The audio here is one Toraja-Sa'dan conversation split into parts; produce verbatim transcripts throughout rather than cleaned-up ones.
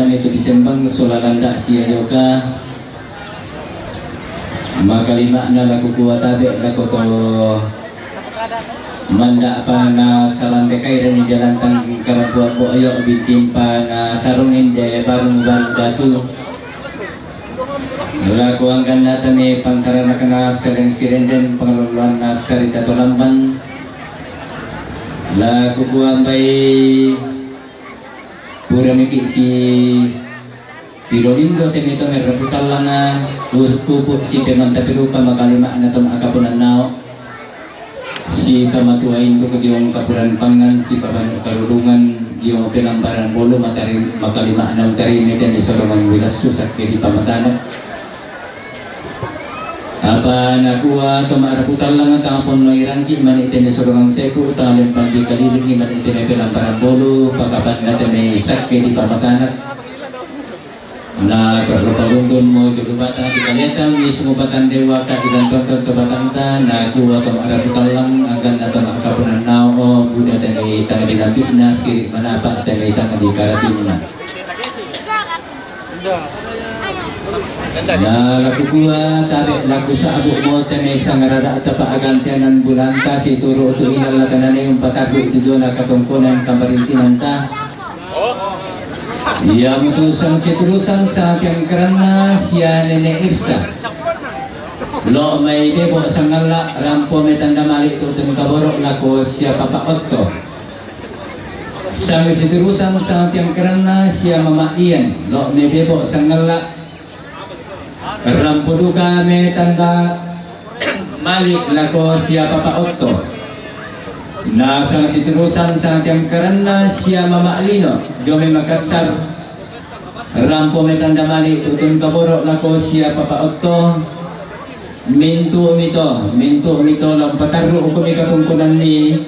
Itu disembang sola landa' sia yoka. Makalima'na la kukua tabe' lako to manda' pa na salambe kairani jalantang karampuan bo'yo' bintimpa na sarungin de barung-barung datu. Lako anggannata me pantaranakna seleng sirenden pangaloloanna sarita to lamban. La kukua ambai pura miki si Piro lindo te mito merrapu tallanga, pupu si pemanta pirupa makalima'na to ma'akapunannao. Si pamatua induk diong kapuran pangan, si pamanu karurungan diong pelambaran bolu matari makalima'na utari mete di sorongan wilassu sakke di pamatanak. Apa nakua to ma'rapu tallanga tang ponnoi rangki mani tene sorongan sepu tang lempang di kalilingi mani tene pelambaran bolu pakapanna tene sakke di pamatanak. Na perlu paguntunmu julu batang di kaliatan di sumubatan dewa ka idan tonton to batangta na kuwa to ma'rapu tallang angkan na to ma'kapunan nao o buda tani tanga di lambikna siri manapa tani tanga di karatinna. Na laku kuwa tabe laku sa'bu mo tani sangarada tapa agantianan bulanta situru tu ilalla tanani umpatarru tu jona katongkonan kamarintinanta. Iamutu sangsiturusan sangatiangkaranna sia nene Irsa. Lo mai debo sangalla rampo metanda mali tu tun kaboro lako sia papa otto. Sangsiturusan sangatiangkaranna sia mama Ian lo mai debo sangalla. Rampo duka metanda mali lako sia papa otto. Na sangsiturusan sangatiangkaranna sia mama Lino jome Makassar. Rampo metanda mali tu tun kaboro lako sia papa otto. Mintu mito, mintu mito lam patarru ukumi katungkunanni.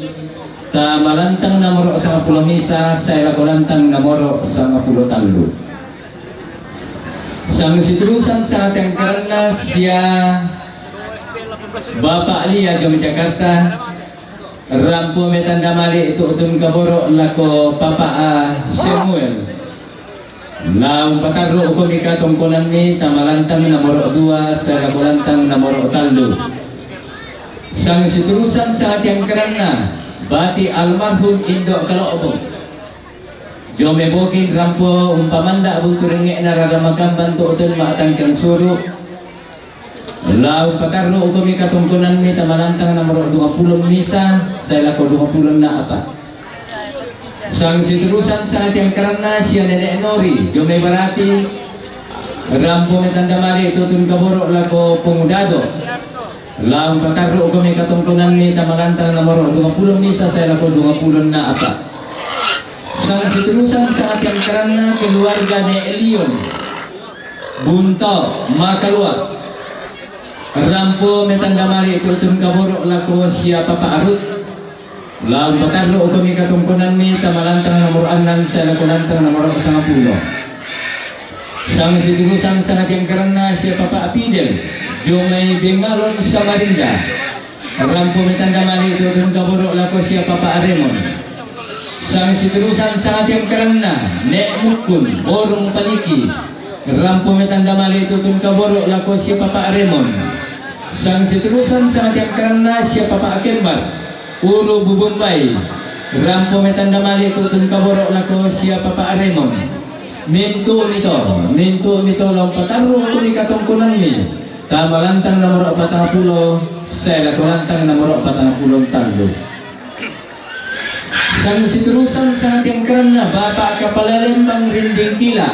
Ta malantang namoro sangapulo misa, sai lako lantang namoro sangapulo tallu. Sangsiturusan sangatiangkaranna sia Bapak Lia jome Jakarta. Rampo metanda mali tu tun kaboro lako Papa a Samuel. Lau patarru ukumi katongkonanni tamalantang namoro dua sai lako lantang namoro tallu. Sangsiturusan sangatiangkaranna bati almarhum Indo Kalobong. Jome bokin rampo umpamanda buntu renge'na rara makamban tu tun ma'tangkiran suru. Lau patarru ukumi katongkonanni tamalantang namoro dua pulo misa sai lako dua pulo na apa. Sangsiturusan sangatiangkaranna sia nene Nori jome Barati. Rampo metanda mali tu tun kaboro lako Pongudado. Lau patarru ukumi katongkonanni tamalantang namoro dua pulo misa sai lako dua pulo na apa. Sangsiturusan sangatiangkaranna keluarga ne Lion. Bunto makalua. Rampo metanda mali tu tun kaboro lako sia papa Arut. Lau patarru ukumi katongkonanni tamalantang namoro annan sai lako lantang namoro sangapulo. Sangsiturusan sangatiangkaranna sia papa Apidel jomai Bengalon Samarinda. Rampo metanda mali tu tun kaboro lako sia papa Aremon. Sangsiturusan sangatiangkaranna ne Mukkun Borong Paniki. Rampo metanda mali tu tun kaboro lako sia papa Aremon. Sangsiturusan sangatiangkaranna sia papa Akembar. Uru Bubumbai. Rampo metanda mali tu tun kaboro lako sia papa Aremon. Mintu mito, mintu mito lam patarru ukumi katongkonanni. Tamalantang namoro patang pulo sai lako lantang namoro patang pulo tallu. Sangsiturusan sangatiangkaranna Bapak Kapala Lembang Rinding Kila.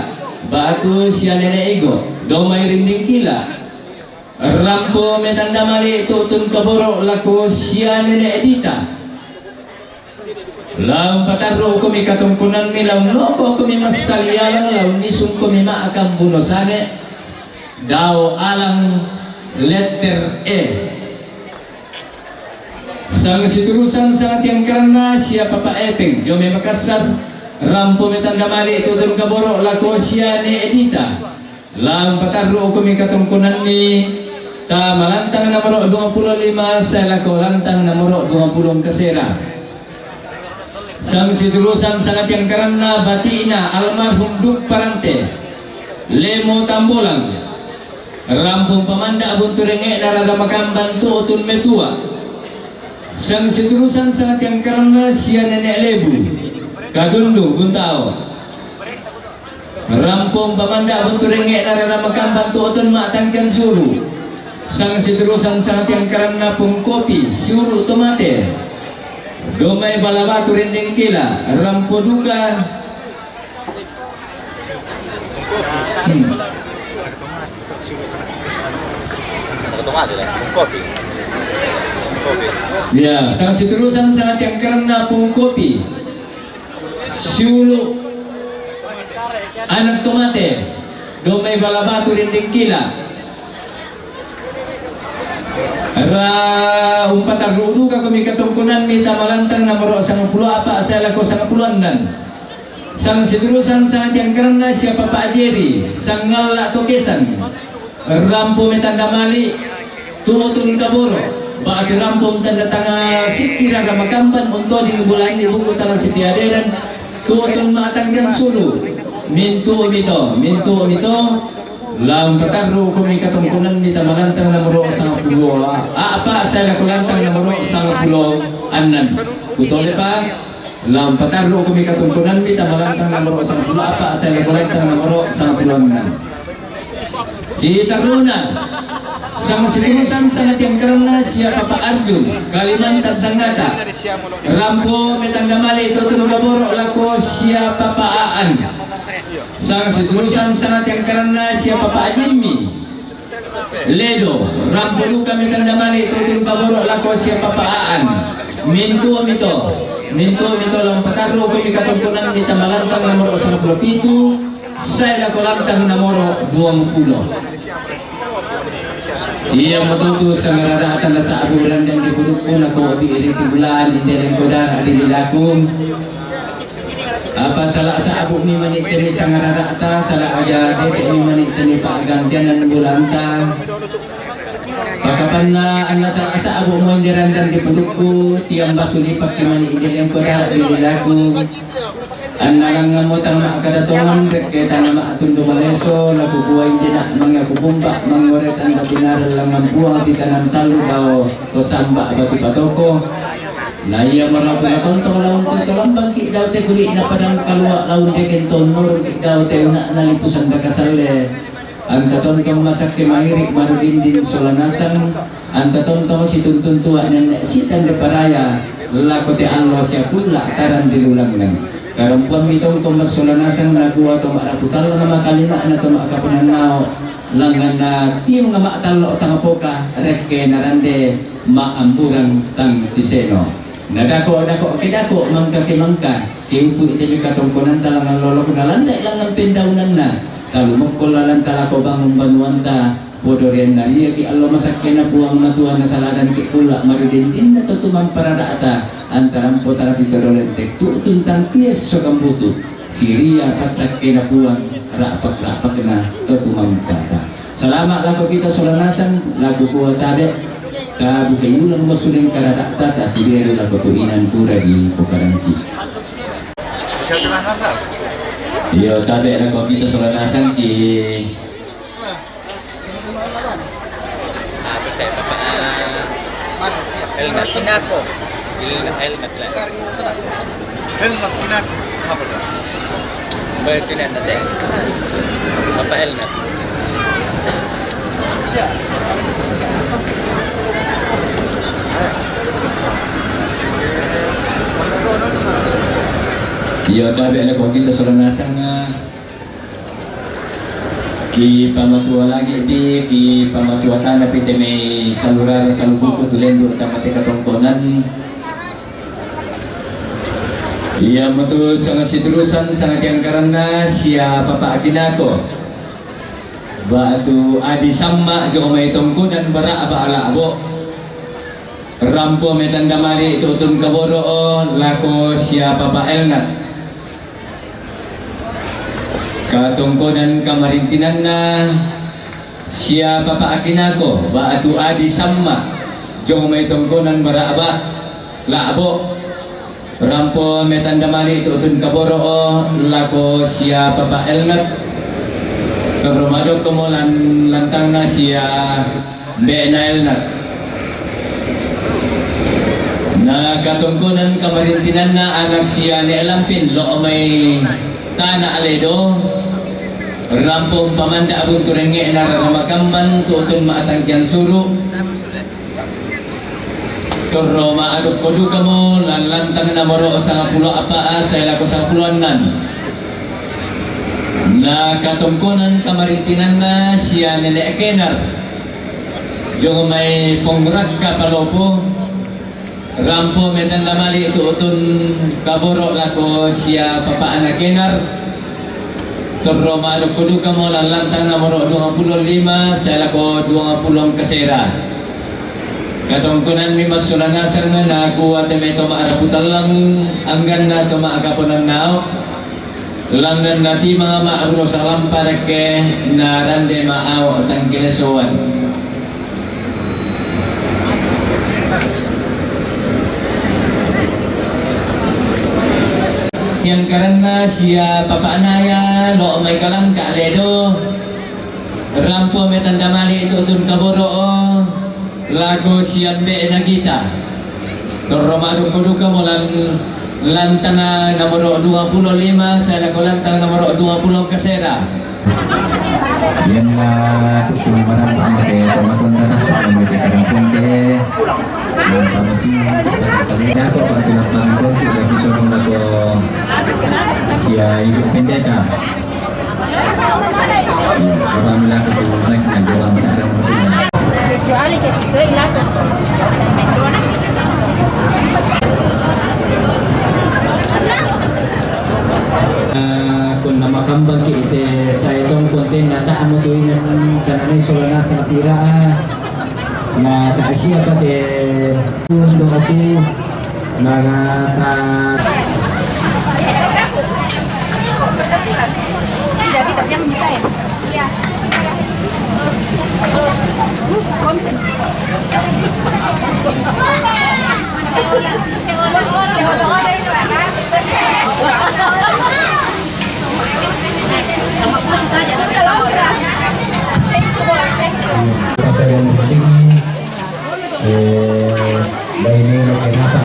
Batu sia nene Igo domai Rinding Kila. Rampo metanda mali tu tun kaboro lako sia nene Dita. Lau patarru ukumi katongkonanni lau noko ukumi massalialang lau nisung kumi ma'akang buno sane. Dao alang letter E. Sangsiturusan sangatiangkaranna sia papa Epeng jome Makassar. Rampo metanda mali tu tun kaboro lako sia ne Edita. Lam patarru ukumi katongkonanni tamalantang namoro dua pulo lima sai lako lantang namoro dua pulo kasera. Sangsidurusan sangatiangkaranna bati'na almarhum Duk Parante, Lemo Tambolang. Rampung pamanda' buntu rengnge'na Rara Makamban tu'tun metua. Sangsidurusan sangatiangkaranna sia Nene' Lebu, Kadundu Buntao. Rampung pamanda' buntu rengnge'na Rara Makamban tu'tun ma'tangkan suru. Sangsidurusan sangatiangkaranna Pung Kopi, siulu' to mate. Domai bala batu rendeng kila, rampo duka. Hmm. Ya, sangsidurusan sangatiangkaranna Pung Kopi, siulu' anak to mate. Domai bala batu rendeng kila. Ra umpatarru' duka komi katongkonanni tama lantang nomoro sangpulo a'pa' sae lako sangpulo annan. Sangsidurusan sangatiangkaranna sia Papa' Jeri, sangalla' to kesan. Rampo metanda mali', tu'tun kaboro', ba'tu rampo untanda tanga sikki Rara Makamban untoding bulaanni buku tanga sipiaderan, tu'tun ma'tangkan sulu'. Mintu'mi to, mintu'mi to. La umpatarru' komi katongkonanni tama lantang nomoro sangpulo a'pa' sae lako lantang nomoro sangpulo annan. Kutolepa, la umpatarru' komi katongkonanni tama lantang nomoro sangpulo a'pa' sae lako lantang nomoro sangpulo annan. Sitarru'na, sangsidurusan sangatiangkaranna sia Papa' Arjun, Kalimantan Sangatta. Rampo metanda mali' tu'tun kaboro' lako sia Papa' A'an. Sangsidurusan sangatiangkaranna sia Papa' Jimmy, Ledo. Rampo duka metanda mali' tu'tun kaboro' lako sia Papa' A'an. Mintu'mi to, mintu'mi to la umpatarru' komi katongkonanni tama lantang nomoro sangpulo pitu sae lako lantang nomoro duangpulo. Iamoto tu sangarada'ta nasa'bu' randang dipudukku lako di iri ti bulaan indeleng kodara di lilaku. Apa sala' sa'bu'mi mani' te mi sangarada'ta, sala' aja dete'mi mani' te mi pa'gantianan bulanta. Pakapanna anna sala' sa'bu'mo inde randang dipudukku, tiamba sulipakki mani' indeleng kodara di lilaku. Anna langngammo tang ma'kada tongan, rekke tang ma'tundu maleso, la kukua injina' mangaku kumba' mangngore tanda tinareng langngan Puang titanang tallu dao to samba' batu patoko. Na iamo rabu natontong laung te to lambangki' dao te kuli'na padang kalua', laung te kento onnorongki' dao te una'na lipu sanda kasalle. Anta tontong masakke mairi' marudindin sola nasang, anta tontong situntun tua' nenne' sitande paraya lako te allo sia kulla' tarang ri lulangngan. Karompoammi tongkong massola nasang nakua to ma'rapu tallang makalima'na to ma'kaponannao, langnganna tiung ma'tallo tang poka rekke narande ma'amburang tang tiseno. Nadako-dako ke dako, mangka ke mangka, ke upu' te mi katongkonanta langngan lolokna landa'i langngan pendaunanna, talumokko lalanta lako bangun banuanta, podo rianna riaki allo masakkena Puang Matua nasaladanki kulla' marudindinna to tumampa rada'ta, anta rampo tang titodo lentek tu'tun tang tiesso kambutu, siria passakkena Puang ra'pak-ra'pakna to tumampata. Salama' lako kita sola nasang, lako kua tabe', tabukai ulang massuling karada'ta, tatiberu lako tu inan pura dipokadangki. Iyo, tabe' lako kita sola nasang ki. Helmet, kinako. Helmet, helmet lah. Helmet, kinako. Apa tu? Baik, tu nak nanti. Apa helmet? Iyo, tabe' lako kita sola nasang, ah. Kipamatua lagi pi, kipamatua tana pi te mai salurara salubuku tu lendu' tama te katongkonan. Iamotu sanga siturusan sanga tiangkaranna sia papa' akinako. Ba'tu adi samma jomai tongkonan bara' aba' ala'bo'. Rampo metanda mali' tu'tun kaboro'o lako sia papa' Elnat. Katongkonan kamarintinanna sia papa' akinako ba'tu adi samma jomai tongkonan bara' aba' la'bo'. Rampo metanda mali' tu'tun kaboro'o lako sia Papa Elnat. Torro ma'dokkomo lan-, lantangna sia mbe'na Elnat. Na katongkonan kamarintinanna anak sia ne' Lampin lo' mai tana' Ledo. Rampo umpamanda' buntu rengnge'na rarama kamban tu'tun ma'tangkian suru'. Torro ma'dokko dukamo lan lantang namoro' sangapulo apa'a sae lako sangapulo annan. Na katongkonan kamarintinanna sia nene' Kenar. Jong mai Pongrakka Palopo. Rampo metanda mali' tu'tun kaboro' lako sia Papa'na Kenar. Torro ma'dokko dukamo lan lantang namoro' duangpulo lima sae lako duangpulo kasera. Katongkonanmi massola nasang nakua te mai to ma'rapu tallang, angganna to ma'kaponan nao', langngan natimang ma'bulo salampa rekke narande ma'ao' tangkile sowan. Tiangkaranna sia Papa'na ya lo' mai Kalangka' Ledo. Rampo metanda mali' tu'tun kaboro'o lako sia mbe'na Gita. Torro ma'dokko dukamo lan lantang namoro' duangpulo lima sae lako lantang namoro' duangpulo kasera. Iyanna tu'tun marampa mate tomatoanta nasang mate karamponte. Yang pamati pada salida ko patulang panggonti bagi sono lako sia Ibu Pendeta. Iya, orang melakukan baik na jawab tak ada mungkin. Ah, kun namakambang ki ite sae tong konten nata amo tu inan tanane sola nasang pira, ah. Na ta siapa te untuk aku na ta. Pasaran penting, eh, lainnya kenapa?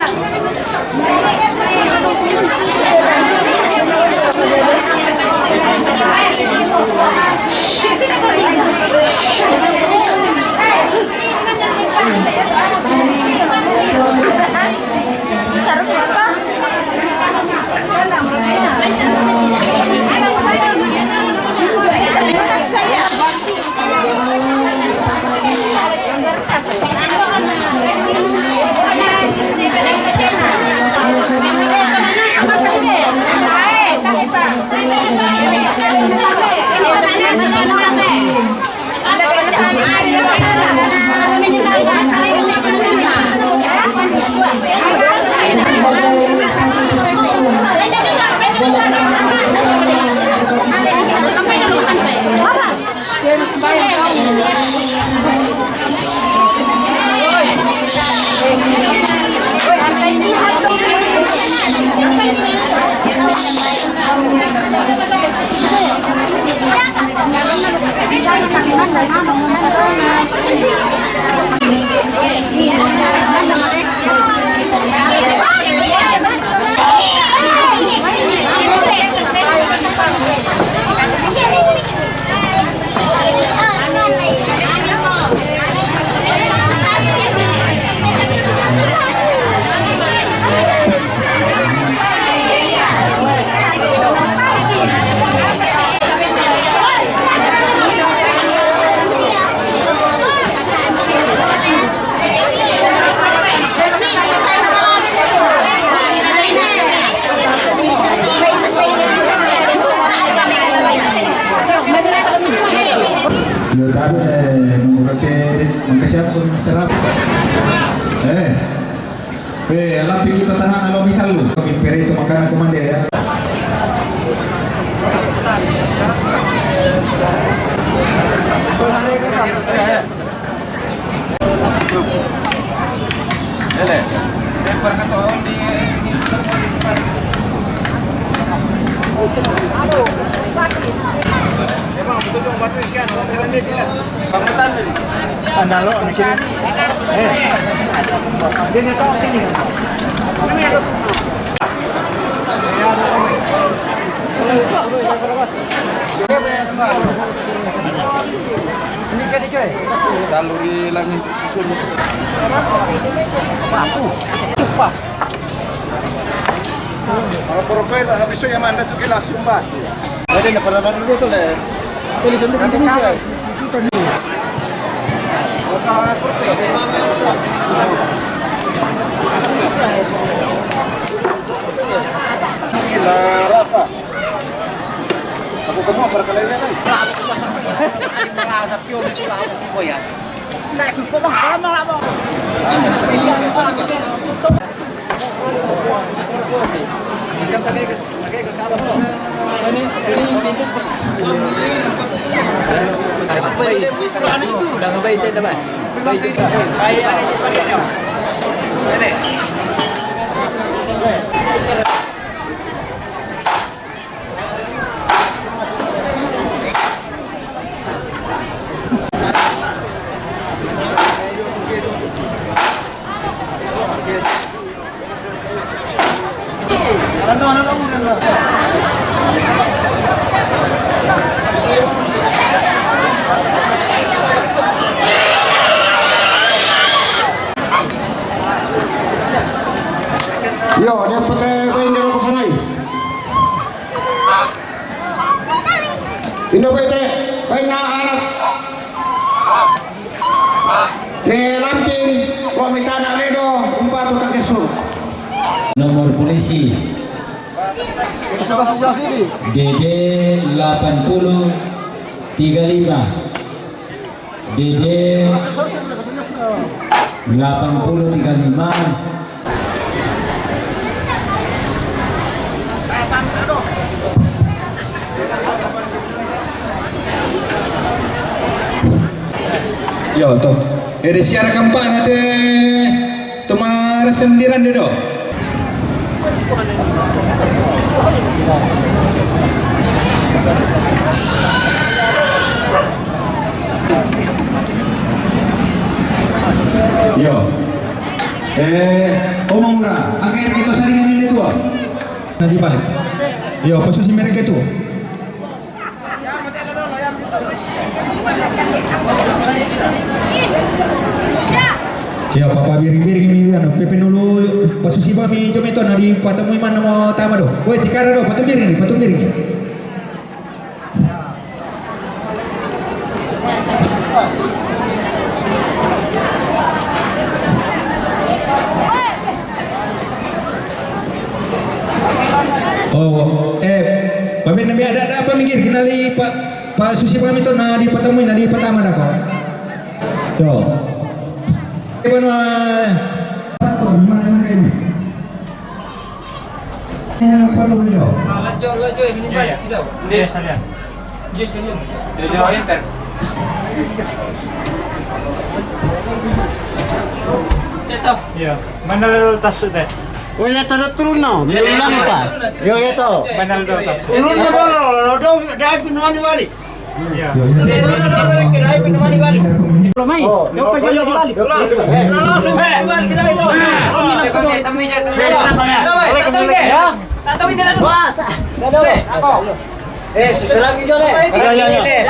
Yo, tapi, eh, murate, mangkasiappun serap. Eh, eh, alapi kita tahan alo mitallu. Pimpere itu makana komande ya. Andalo, di sini. Eh. Dia ni tahu ini. Kalau di langit susun. Kalau porokoy lah, habis itu yang mana tu kita langsung batu. Ada yang pernah dulu tu lah. Tulis dulu kan bisa. Aku kamu apa kali ini kan? Yo, dia pakai kain dalam pasangai. Indo bete, paina anak. Ne lampin, wa mitana ledo, umpatu takesu. Nomor polisi. Itu sudah sejauh sini. D D delapan puluh tiga lima. D D delapan puluh tiga lima. Yo, to. Ede siara kampana te to mana sendiran de do. Yo. Eh, Oma Mura, angka ere kita saringan ini tua. Nanti balik. Yo, khusus mereka itu. Yo, papa biring-biring mi, anu, pepe nulu, pasusi bami, jom itu, nadi patamui mana mau tama do. Woi, tikara do, patung biring ni, patung biring ni. Oh, eh, pabin nabi ada, ada apa minggir, kinali pa, pasusi kami tu nadi patamui, nadi patama dah kau. Yo. Eh, mana, mana, mana ini? Lajo, lajo, ini balik, tidak. Iya, saya. Jus ini. Lajo, enter. Tetap. Iya. Mana tas tu, Teh? Oh, ya, taruh turun, no. Iya, iya, iya. Ulang, Pak. Yo, ya, to. Mana tas? Turun, no, no, no, no, dah, dah, penuhan balik. Iya. Belum, mai. Oh, dia bukan dia balik. Langsung balik kita itu. Ya. Wah, tak ada. Eh, sekarang hijau deh. Iya, iya, iya.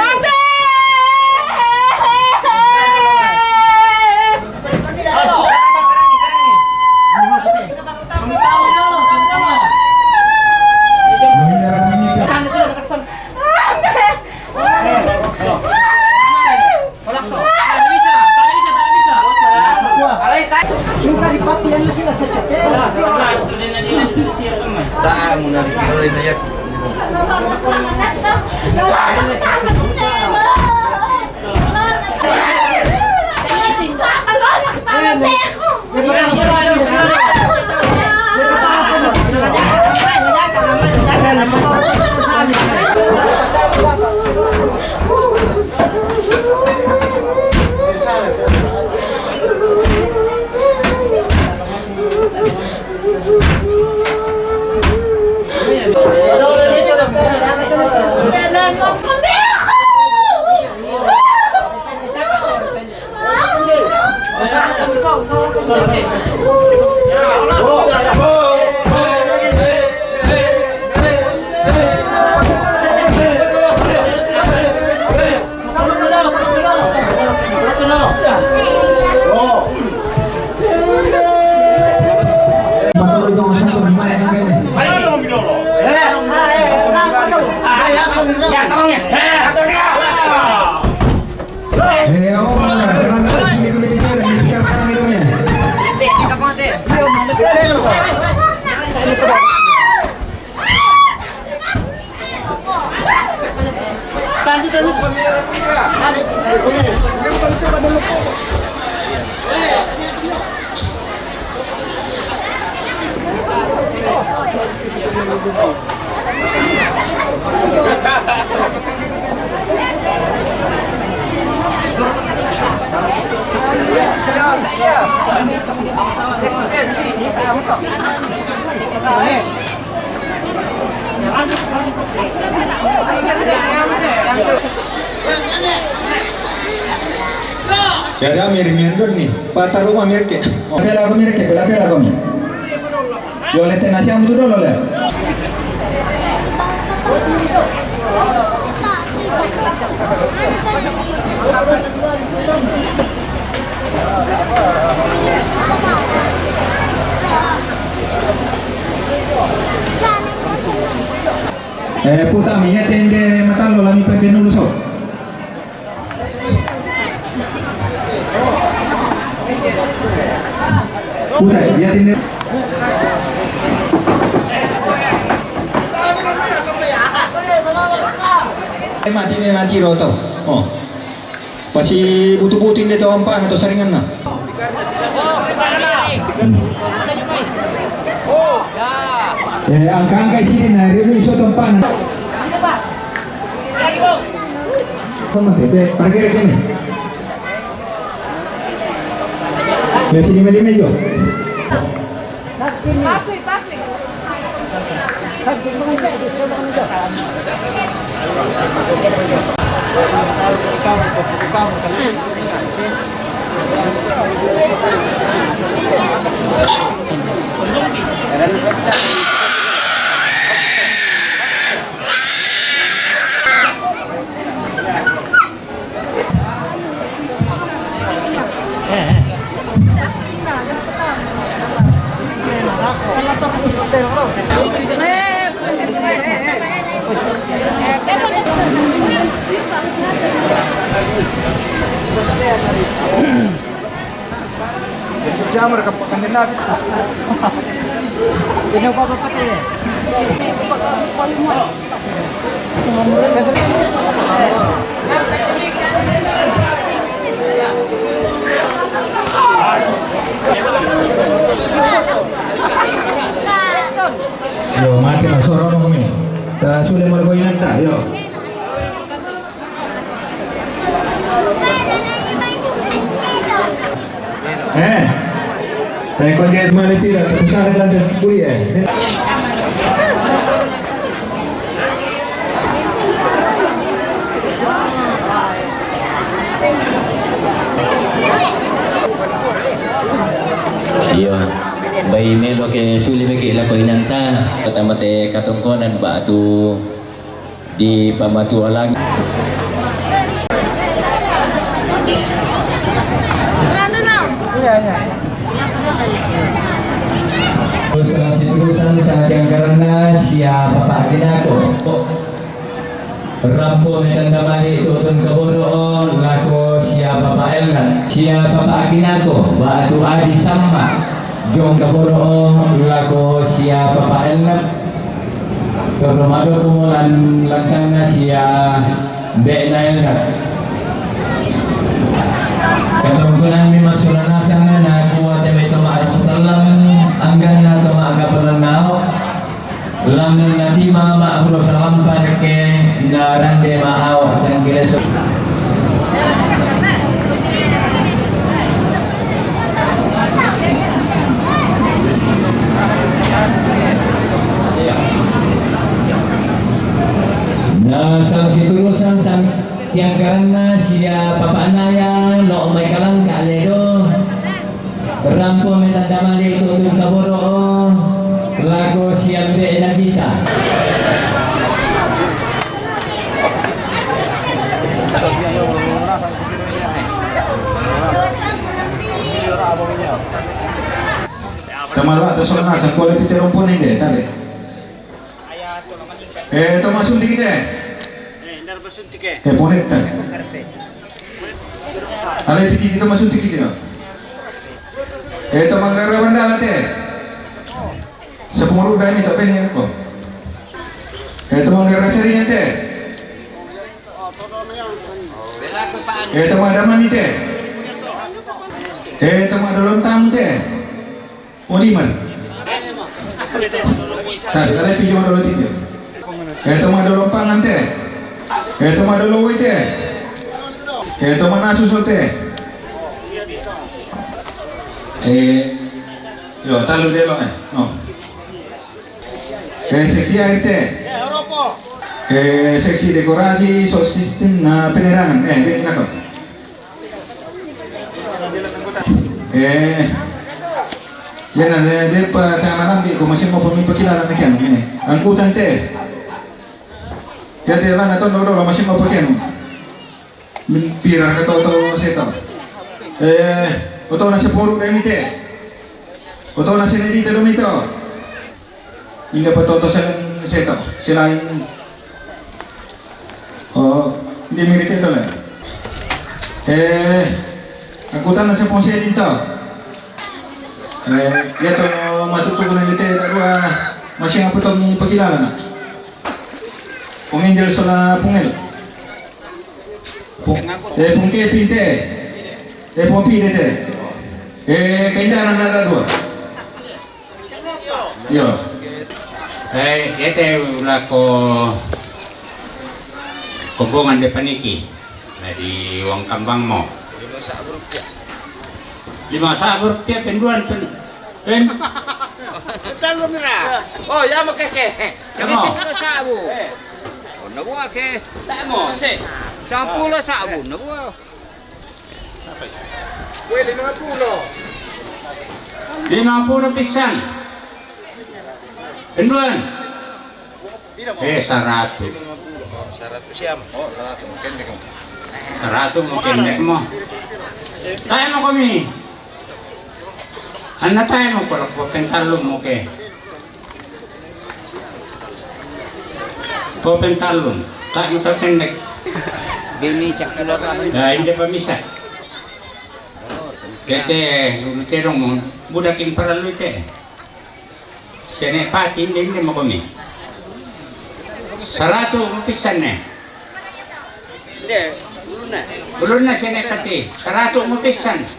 Ya, da mi rimiendo ni. Pata ruma mirke. Pela ko mirke, pela, pela ko mi. Yo le tena siam tu dolo le. Eh, puta mi ya tende matalo la mi pepe nulu so. Puta, ya tende. Eh, mati ne, mati roto. Oh. Pasi butu-butu inde to ampa na to saringan na. Eh, angka-angka isi na ribu iso to ampa na. Toma te, pe, parkir kene. Ya sini meli mejo. Siamo che fa cantare. Che non fa patire. Yo, mate, ma soro no mi. Ta sule mo ko inanta, yo. Eh? Eh, kau dia mali pira, tapi saya dalam dia buri, eh. Iyo. Bai melo ke suli meke lako inanta. Pertama te katongkonan ba tu di pamatua lagi. Terus, eh, siturusan sangat yang karena sia Bapak Kinako. Rampo me tanda mali tutun kaboro o lako sia Bapak Elnat. Sia Bapak Kinako, batu adi sama. Jong kaboro o lako sia Bapak Elnat. Toromado kumulan lantangna sia Mbek Nael ka. Katongkonan mi masula nasang na kuat eme toma arang pelang, anggan na toma kapelang nao. Langan na tima ma abro salam parke na rande ma awak tangkile so. Na sang siturusan sang tiang karanna sia Bapak Naya, lo mai kalang ka ledo. Rampo me tanda mali tutun kaboro o lako sia Mbek Nagita. Tamala ta sona sa kuala pite rompo nende, tabe. Eh, to masuntik ite. Eh, ponetta. Ale piti to masuntik ite. Eh, to manggara wanda late. Sepuluh ribu mi to pen ko. Eh, to manggara sering ente. E tama daman ite. E tama dolon tamu te. Odiman. Tapi kala pijo dolo tite. E tama dolon pangan te. E tama dolo wite. E tama nasu sote. E yo talu delo e. No. E seksi air te. E seksi dekorasi so sistem na penerangan. E beki nako. E ya na de pa tama lambi ko masih mau pemimpin kila na kian. E angkutan te. Ya te lana tondo dolo masih mau pakian. Pira ka to to seto. E oto na sepuru demi te. Oto na sene di te demi to. Minda pa toto selain seto, selain. O di miri te to le. E angkutan na sepo se di to. E ya to matutu kuna di te dua masih apa to mi pakilala na. Pungin jel sola pungel. Pu- e pungke pinte. E pompi dete. E kaindaran ada dua. Yo. E kete ula ko kombongan de paniki. Na di uang kambang mo. Lima sabu rupiah penduan pen pen. Talu mira. O ya mo keke. Keke sabu. O na bua ke. Tamo se. Sampulo sabu na bua. Kue lima puluh. Lima puluh pisan. Penduan. E saratu. Saratu siam. O saratu mungkin dek. Saratu mungkin dek mo. Tae mo komi. Anna tae mo ko lako pentalum mo ke. Ko pentalum. Tae mo ko pendek. Bini sak keluar. Ya inde pamisa. Kete unu terong mo. Budakin paralu te. Sene pati inde inde mo komi. Saratu mo pisan ne. Inde ulunna. Ulunna sene pati saratu mo pisan.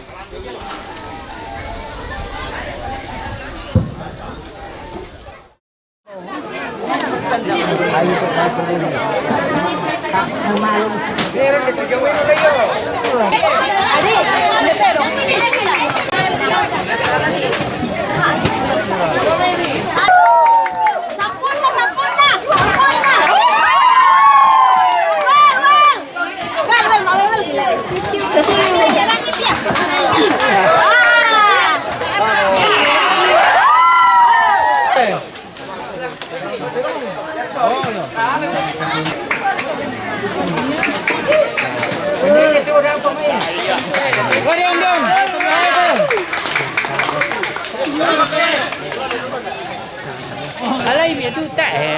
Alai mi tu tak eh.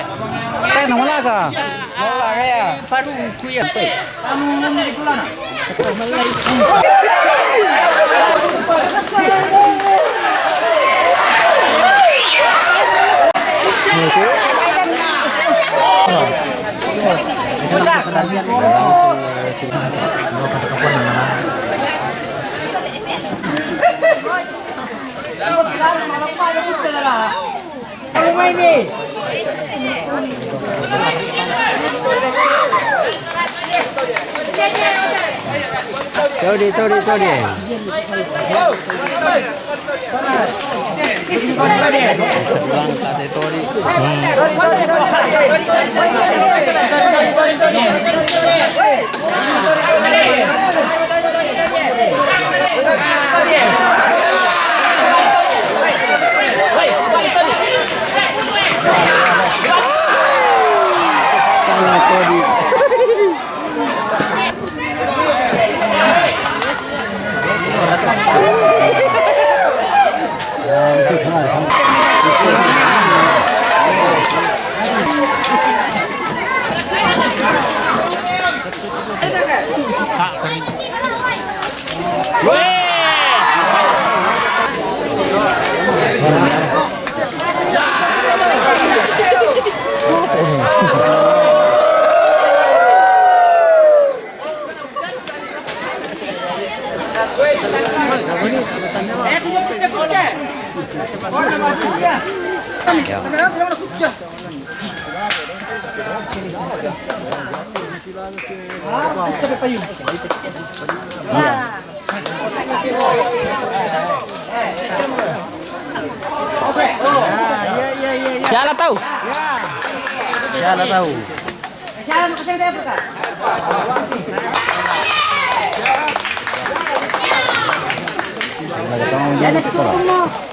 Tak nak mula ka? Mula ka ya? Baru ku ya. Todi, todi, todi. Ya. Siya la taw. Siya la taw. Yan, nasa tukong mo.